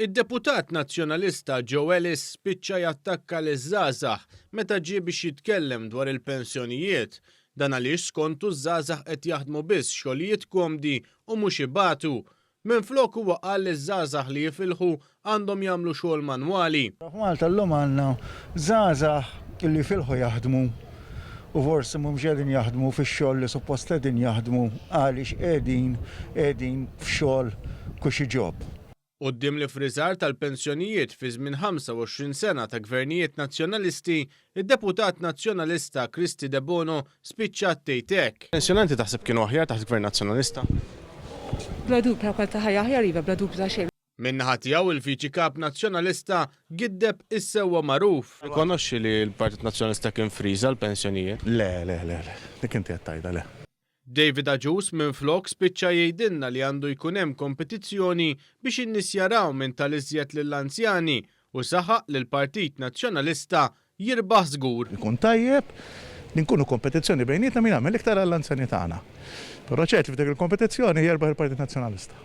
Id-deputat Nazzjonalista Joe Ellis spiċċa jattakka liż-żgħażagħ meta ġie biex jitkellem dwar il-pensjonijiet. Dan għaliex skontu ż-żgħażagħ qed jaħdmu biss xogħlijiet komdi u mhux ibatu. Minflok huwa qal li ż-żgħażagħ li jifilħu għandhom jagħmlu xogħol manwali. F'Malta llum għandna żgħażagħ li jifilħu jaħdmu u forsi mhumiex qegħdin jaħdmu fix-xogħol li suppost qegħdin jaħdmu għaliex qegħdin qegħdin f'xogħol cushy job. Quddiem l-iffriżar tal-pensjonijiet fi żmien 25 sena ta' gvernijiet Nazzjonalisti, id-deputat Nazzjonalista Kristy Debono spiċċat tgħid hekk. Pensjonanti taħseb kienu aħjar taħt Gvern Nazzjonalista? Bla dubju bħala kwalità ta' ħajja aħjar iva, bla dubju ta' xejn. Min-naħa tiegħu il-Viċi Kap Nazzjonalista giddeb is-sewwa magħruf. Rikonoxxi li l-Partit Nazzjonalista kien friża l-pensjonijiet. Le, le, le, le. Dik inti qed tgħidha, le. David Agius minflok spiċċa jgħidilna li għandu jkun hemm kompetizzjoni biex in-nies jaraw min ta l-iżjed lill-anzjani u saħaq li l-Partit Nazzjonalista jirbaħ żgur. Ikun tajjeb li nkunu kompetizzjoni bejnietna min jagħmel iktar għall-anzjani tagħna. Però ċert li f'dik il-kompetizzjoni jerbaħ il-Partit Nazzjonalista.